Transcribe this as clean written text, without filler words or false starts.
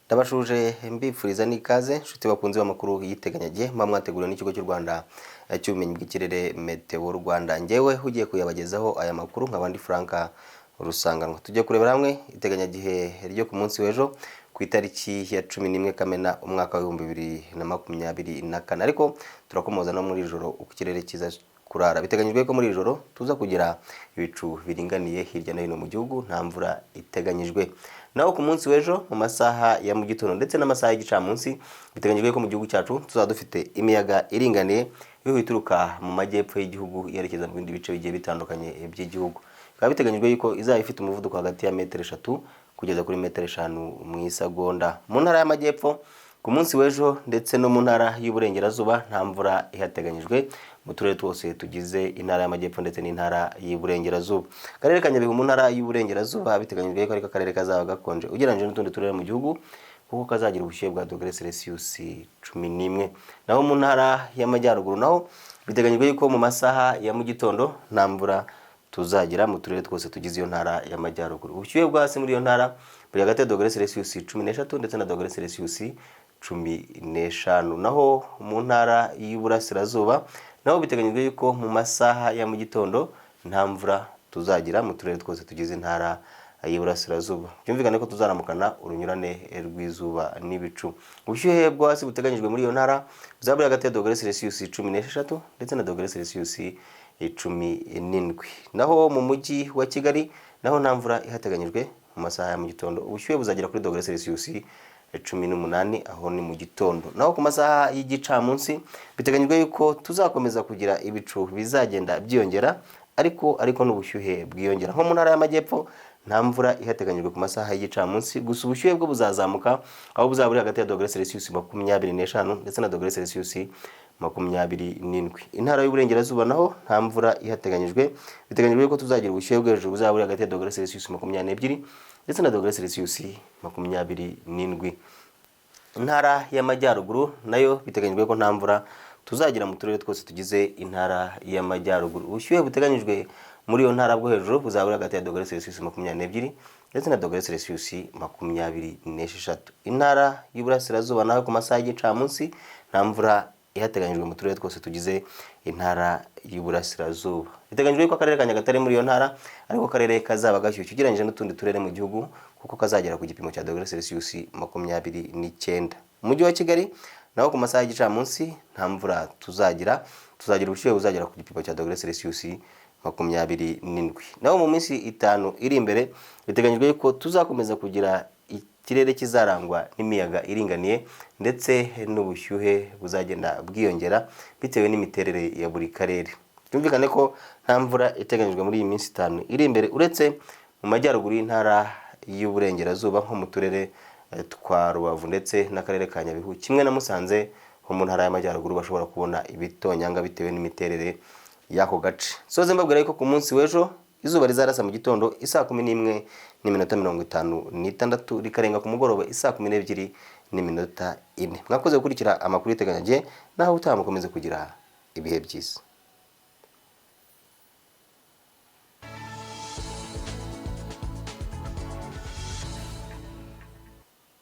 Ndabashuje mbifuriza n'ikaze nshuti bakunze b'amakuru y'iteganyagihe muba mwateguriwe n'ikigo cy'u Rwanda cy'ubumenyi bw'ikirere Meteo Rwanda. Njyewe ugiye kuyabagezaho aya makuru nkaba ndi Frank Rusanganwa. Tujye kurebera hamwe iteganyagihe ryo ku munsi w'ejo ku itariki ya 11 Kamena umwaka wa 2024, ariko turakomoza no muri ijoro uko ikirere kiza kurara. Biteganyijwe ko muri ijoro tuza kugira ibicu biringaniye hirya no hino mu gihugu, nta mvura iteganyijwe. Naho ku munsi w'ejo mu masaha ya mu gitondo ndetse n'amasaha y'igicamunsi, biteganyijwe ko mu gihugu cyacu tuzaba dufite imiyaga iringaniye ibihu ituruka mu majyepfo y'igihugu yerekeza mu bindi bice bigiye bitandukanye by'igihugu. Bikaba biteganyijwe yuko izaba ifite umuvuduko hagati ya metero 3 kugeza kuri metero 5 mu isegonda. Mu ntara y'amajyepfo ku munsi w'ejo ndetse no mu ntara y'uburengerazuba nta mvura ihateganyijwe mu turere twose tugize intara y'amajyepfo ndetse n'intara y'uburengerazuba. Akarere ka Nyabihu mu ntara y'uburengerazuba biteganyijwe ko ariko akarere kazaba gakonje ugereranyije n'utundi turere mu gihugu, kuko kazagira ubushyuhe bwa dogere Celsius 11. Naho mu ntara y'amajyaruguru naho biteganyijwe yuko mu masaha ya mu gitondo nta mvura tuzagira mu turere twose tugize iyo ntara y'amajyaruguru. Ubushyuhe bwo hasi muri iyo ntara buri hagati ya dogere Celsius 13 ndetse na dogere Celsius 15. Naho mu ntara y'uburasirazuba naho biteganyijwe yuko mu masaha ya mu gitondo nta mvura tuzagira mu turere twose tugize intara y'uburasirazuba. Byumvikane ko tuzaramukana urunyurane rw'izuba n'ibicu. Ubushyuhe bwo hasi buteganyijwe muri iyo ntara buzaba buri hagati ya dogere Celsius 16 ndetse na dogere Celsius 17. Naho mu mujyi wa Kigali naho nta mvura ihateganyijwe mu masaha ya mu gitondo. Ubushyuhe buzagera kuri dogere Celsius 18, aho ni mu gitondo. Naho ku masaha y'igicamunsi biteganyijwe yuko tuzakomeza kugira ibicu bizagenda byiyongera, ariko n'ubushyuhe bwiyongera. Nko mu ntara y'amajyepfo nta mvura ihateganyijwe ku masaha y'igicamunsi, gusa ubushyuhe bwo buzazamuka aho buzaba buri hagati ya dogere Celsius 25 ndetse na dogere Celsius 27. Intara y'uburengerazuba naho nta mvura ihateganyijwe, biteganyijwe ko tuzagira ubushyuhe bwo hejuru buzaba buri hagati ya dogere Celsius 22 ndetse na dogere Celsius 27. Intara y'amajyaruguru nayo biteganyijwe ko nta mvura tuzagira mu turere twose tugize intara y'amajyaruguru. Ubushyuhe buteganyijwe muri iyo ntara bwo hejuru buzaba buri hagati ya dogere Celsius 22 ndetse na dogere Celsius 26. Intara y'uburasirazuba naho ku masaha y'igicamunsi nta mvura ihateganyijwe mu turere twose tugize intara y'uburasirazuba. Biteganyijwe ko akarere ka Nyagatare muri iyo ntara ariko karere kazaba gashyushye ugereranyije n'utundi turere mu gihugu, kuko kazagera ku gipimo cya dogere Celsius 29. Umujyi wa Kigali naho ku masaha y'igicamunsi nta mvura tuzagira, tuzagira ubushyuhe buzagera ku gipimo cya dogere Celsius 27. Naho mu minsi 5 iri imbere biteganyijwe ko tuzakomeza kugira ikirere kizarangwa n'imiyaga iringaniye ndetse n'ubushyuhe buzagenda bwiyongera bitewe n'imiterere ya buri karere. Byumvikane ko nta mvura iteganyijwe muri iyi minsi 5 iri imbere, uretse mu majyaruguru y'intara y'uburengerazuba nko mu turere twa Rubavu ndetse n'akarere ka Nyabihu kimwe na Musanze ho mu ntara y'amajyaruguru bashobora kubona ibitonyanga bitewe n'imiterere y'ako gace. Soze mbabwira yuko ku munsi w'ejo izuba rizarasa mu gitondo isaa 11:56, rikarenga ku mugoroba isaa 12:04. Mwakoze gukurikira amakuru y'iteganyagihe, naho utaha mukomeze kugira ibihe byiza.